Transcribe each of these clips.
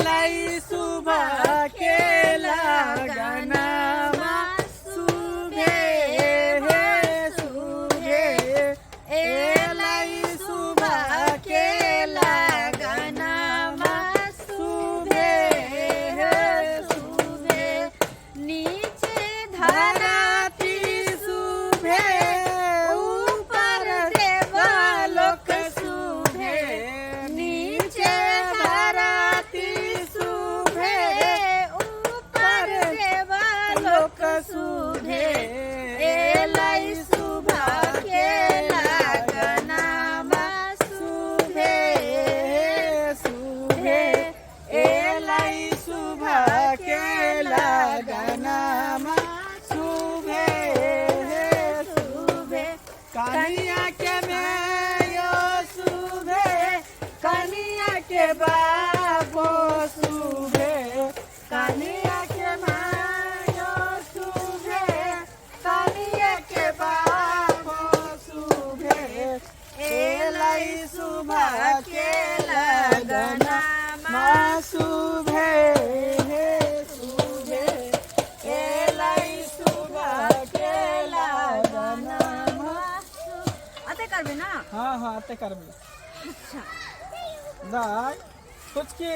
एलै सुबह के लगनमा सुभे हे सुभे एलै सुबह के लगनमा सुभे हे सुभे नीचे धरती धरती सुभे ऊपर देवलोक सुभे नीचे धरती सुभे ऊपर देवलोक लोक सुभे एलै सुबह के लगनमा सुभे सुभे एलै सुबह के लगनमा सुभे सुभे कनिया के मेयो सुभे कनिया के बाबो सुभे कनिया के मायो सुभे कनिया के बाबो सुभे एलै सुबह के लगना मा सुभे हे सुभे एलै सुबह के लगना मा। अते करबे ना। हाँ हाँ, अते करबे। अच्छा। दाइ कुछ की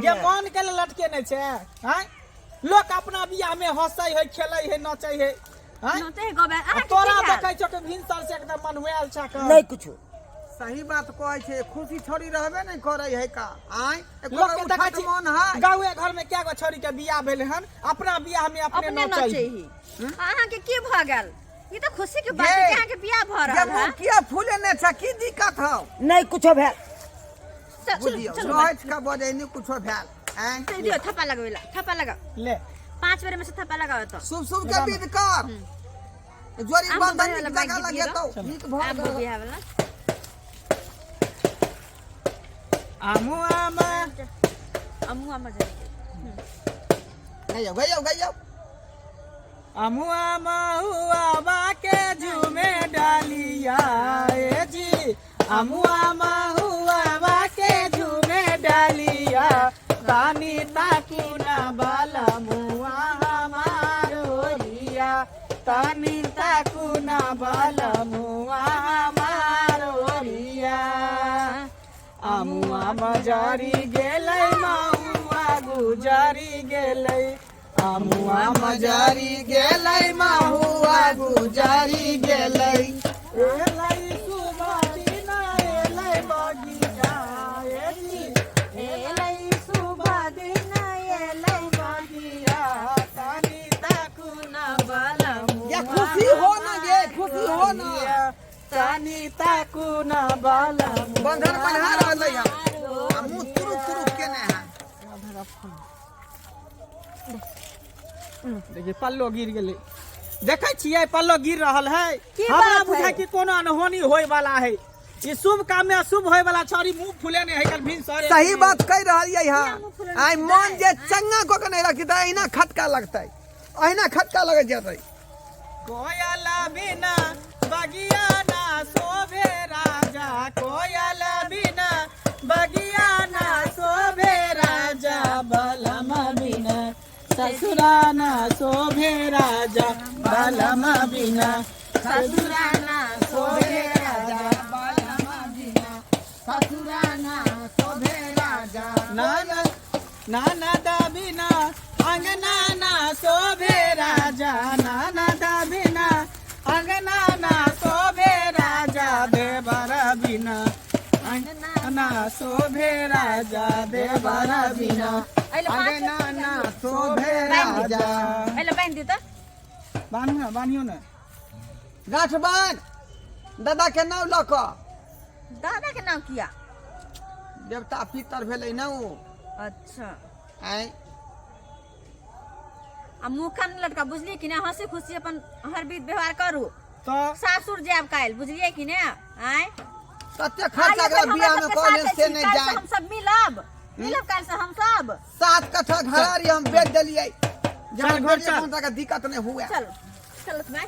ये मन के लिए लटके नहीं छे हैं? लोक अपना बियाह में हंसै है, खेलै है, नचै है, हैं? नोते गोबे आ अहाँ के तोरा की भेल? देखै छौ कि भिनसर से एकदम मनुआयल छ कऽ। नहीं कुछो। सही बात कहै छै, खुशी छोड़ी रहबे नहीं करै है का आय एको लोक के उठा देखै के छी मन है। गाँवे घर में क्या गो छोरी के बियाह भेल हन, अपना बियाह में अपने अपने नचै। नचै ही। अहाँ के की भऽ गेल? ई तऽ खुशी के बात है ये। कि अहाँ के बियाह भऽ ये रहल मुँह है। किया फूले ने छ, की दिक्कत हौ? नहीं कुछो भेल। चल, बुझियौ चलू। रहै छ बजै नहीं कुछो भेल आँय। चल दियौ थप्पा लगबै ला, थप्पा लगाओ। ले। 5 बेर में से थप्पा लगाओ तो। शुभ शुभ के विध कर जोड़ी आम बंधन वाला नीक जगह बाइक लगेतौ नीक भऽ आब गेल। बियाह वाला। आमू आमा। अमुआ मजा गइयौ गइयौ गइयौ। अमुआ महुआ बाके झूमे डालिया ए जी, अमुआ महुआ बाके झूमे डालिया, तानी ताकू ना बाला मुआ हमारो रिया, तानी ताकू ना बाला मुआ हमारो रिया। अमुआ मजारी गेलै महुआ गुजारी गेलै, अमुआ मजारी गेलै महुआ गुजारी गेलै। एलै सुबह एलै बगिया ए जी, एलै सुबह दिन एलै बगिया, तानी ताकू ना बाला ये खुशी हो ना गे, खुशी हो ना। तानी ताकू ना बाला बंधन बन्हा रहलै हन आ मुँह तुरुक तुरुक केने है। देखिए पल्लो गिर गेलै, देखै छियै पल्लो गिर रहल है। की हमरा बात बुझाय है? कि कोनो अनहोनी होय वाला है। ई शुभ काम में अशुभ होय वाला छौरी मुंह फुले नहीं है कल भिन सरे। सही बात कहि रहलियै हँ। आइ मन जे चंगा कऽ के नहि रखी तऽ अहिना खटका लगतै, अहिना खटका लगैत जेतै। कोयल बिना बगिया ना शोभे राजा, कोयल बिना बगिया ना शोभे राजा, बलम बिना ससुरा ना शोभे राजा, बलम बिना ससुरा ना शोभे राजा, बलम बिना ससुरा ना शोभे राजा। नाना नाना दा बिना अंगना ना शोभे राजा, नाना दा बिना अंगना ना शोभे राजा, देवर बिना अंगना ना शोभे राजा, देवर बिना एहिले पाँच अंगना ना शोभे राजा। एहिले बान्हि दियौ त। बान्हियो ना, बान्हियो ना। गाछ बान्ह दादा के नाम लऽ कऽ। दादा के नाम किया? देवता पितर भेलै ने ओ। अच्छा। आँय। आ मुँह कान लटका, बुझलियै कि नहि? हंसी खुशी अपन हर विध व्यवहार करू। तऽ सासुर जायब काल्हि, बुझलियै कि नहि? आँय। कते खर्चा आइ करा एखन हमरा बियाह में सबके कऽ लेन साथे से छी, नहि काल्हि से जाय। हम सब मिलब, मिलब काल्हि से हम सब। 7 कट्ठा घरारी हम बेच देलियै। चल, जब घर चल। कोनो तरह के दिक्कत नहि हुए। चलो चलो भाई।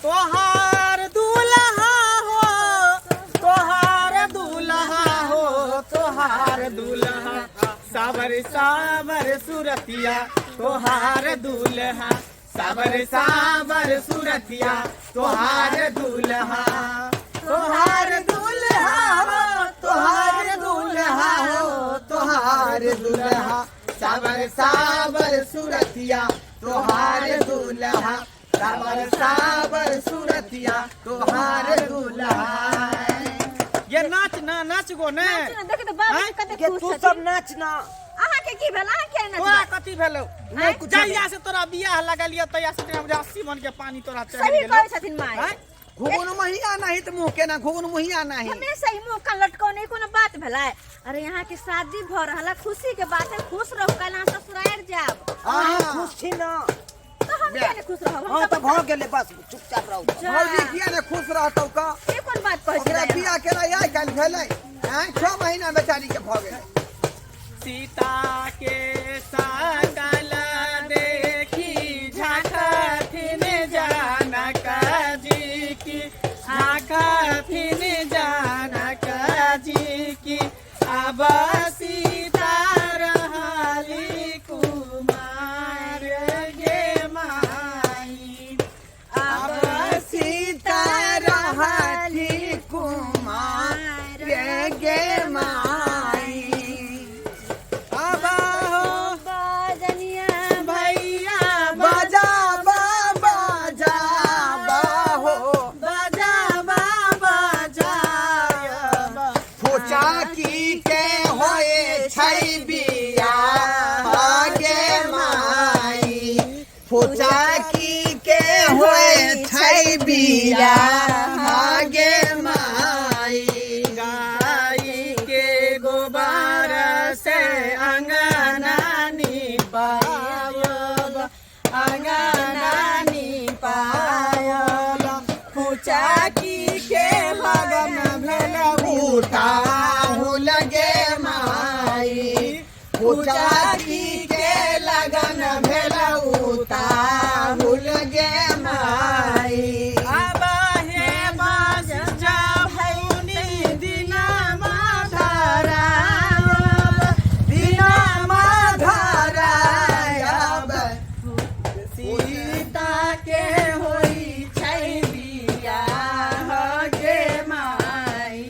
तोहार दूल्हा हो, तोहार दूल्हा हो, तोहार दूल्हा सावर सावर सुरतिया तोहार दूल्हा, सावर सावर सुरतिया तोहार दूल्हा, तोहार दूल्हा हो, तोहार दूल्हा हो, तोहार दूल्हा, सावर सावर सुरतिया तोहार दूल्हा, सावर सावर सुरतिया तोहार दूल्हा। ये नाच ना, नाच गो ने। नाचू ने, देख तऽ बाबू आँय? कते के खुश तू छथिन। सब नाच ना। अहाँ के की भेल? अहाँ किया नहि तोरा नाचबै? कथी भेलौ? नहि कुछ। जहिया से तोरा बियाह लगलियौ तहिया से तोरा 80 मन के पानी तोरा चढ़ि सही गेलौ। कहै छथिन माय। आँय? घुघुन मुहिया नहीं तऽ मुँह केना घुघुन मुहिया नहीं। हमेशा ही मुंह कान लटकौने कोनो बात भेलै? अरे यहाँ के शादी भऽ रहल है, खुशी के बात है, खुश रहू, काल्हि अहाँ ससुरारि जायब। अहाँ खुश छी ना? तऽ हम किया नहि खुश रहब? हम हाँ तऽ तऽ भऽ गेलै, बस चुपचाप रहू। जा। भौजी किया ने खुश रहतौ का? ई कोन बात कहै ओकरा छियै? बियाह केना आइ काल्हि भेलै? आँय, 6 महीना बेचारी के भऽ गेलै। सीता के सकल देखी झांकथिन जानक जी की, झांकथिन जानक जी की, अब सीता रहली कुमार गे माई, अब सीता रहली कुमार गे माई। अब हो बाजनिया भैया बाजा बाजा हो, बजा बजा। फुचाकी के होए छै बिया गे माई, फुचाकी के होए छै बिया गे माई। गाय के गोबर से अंगना निपायब, अंगना निपायल, फुचाकी के लगन भेल उताहु लगे माई, फुचाकी के लगन भेल उताहु लगे माई। अब हे बाज भौनी दिना माधरायब, बिना माधरायब, सीता के होई छै बियाह गे माई,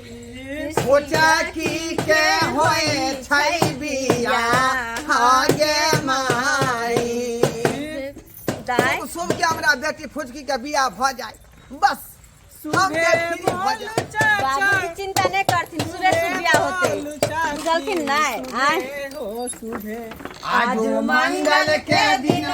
फुचाकी के होए छै बिया गे माई। दाय शुभ के हमरा बेटी फुचकी के बियाह भऽ जाय, बस हम के सुबह फ्री भऽ बोल जाय। चाचा, बाबूजी चिंता नहि करथिन, सुबह सुबह बियाह होते, बुझलखिन बुझलखिन नहि? आँय? हो सुबह आज मंगल के दिन।